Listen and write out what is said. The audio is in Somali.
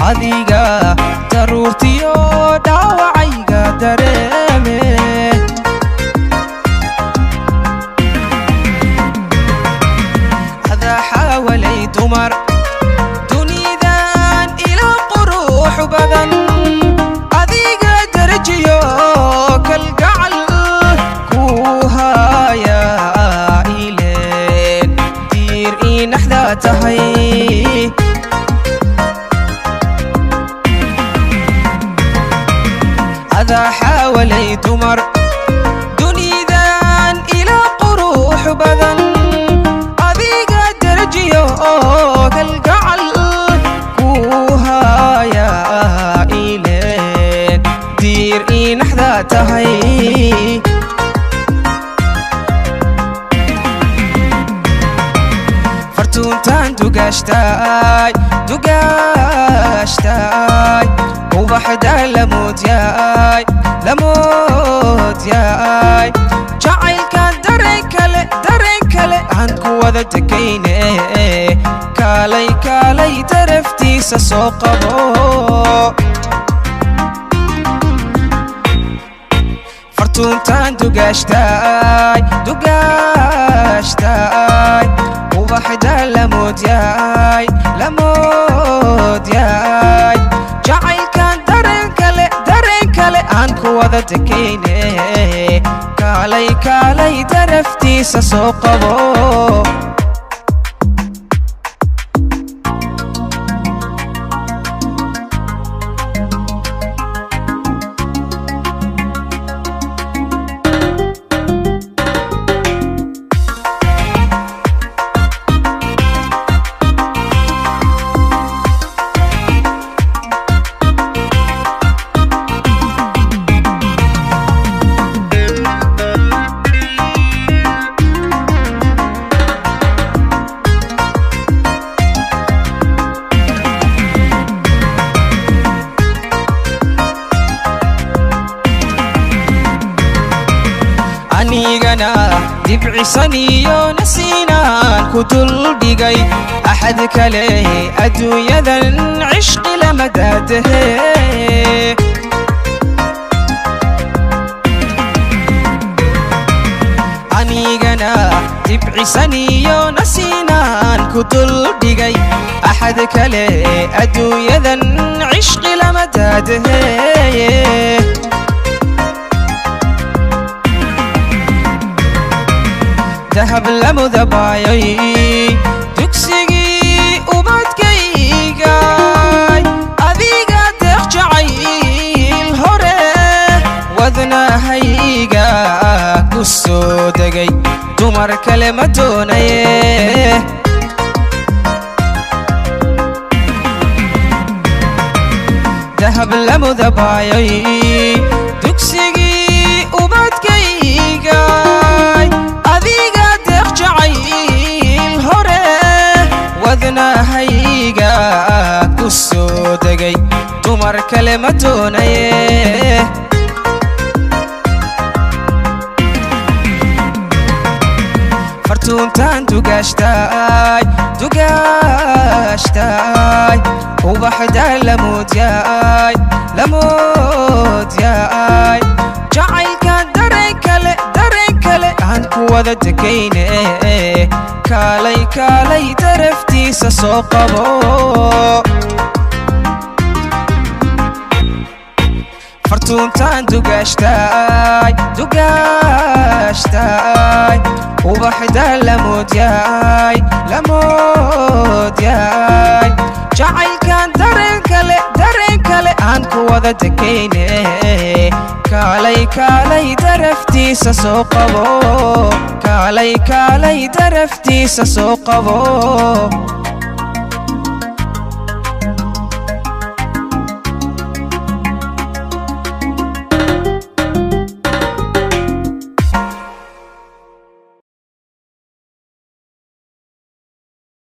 Adiga daruurtiyo dhaawacayga dareeme. Adaa xaawalay dumar dunidan ila qurux badan, adiga darajiyo kalgacal ku haya, ileen diir inaxda tahay. Adaa xaawalay dumar dunidan ila qurux badan, adiga darajiyo kalgacal ku haya, ileen diir inaxda tahay. Fartuuntaan dugaashtaay, dugaashtaay, ubaxda lamoodyaay, lamoodyaay. Jacaylkan dareen kale, dareen kale aan ku wada dekayne. Kaalay, kaalay, daraftiisa soo qabo. Fartuuntaan dugaashtaay, dugaashtaay, ubaxda lamoodyaay, lamoodyaay. Jacaylkan dareen kale, dareen kale aan ku wada dekayne. Kaalay, kaalay, daraftiisa soo qabo. Anigana dibcisan iyo nasiinaan ku duldhigay, axad kale adduunyadan cishqi lama daadahe. Anigana dibcisan iyo nasiinaan ku duldhigay, axad kale adduunyadan cishqi lama daadahe. Dahab lamudabaayay dugsigii ubadkaygay, adiga deeq jacayl hore wadnahayga ku soo degay, dumar kale ma doonaye. Dahab lamudabaayay dugsigii ubadkaygay, adiga deeq jacayl hore wadnahayga ku soo degay, dumar kale ma doonaye. Fartuuntaan dugaashtaay, dugaashtaay, ubaxda lamoodyaay, lamoodyaay. Jacaylkan dareen kale, dareen kale aan ku wada dekayne. Kaalay, kaalay, daraftiisa soo qabo. Fartuuntaan dugaashtaay, dugaashtaay, ubaxda lamoodyaay, lamoodyaay. Jacaylkan dareen kale, dareen kale aan ku wada dekayne. Kaalay, kaalay, daraftiisa soo qabo. Kaalay, kaalay, daraftiisa soo qabo.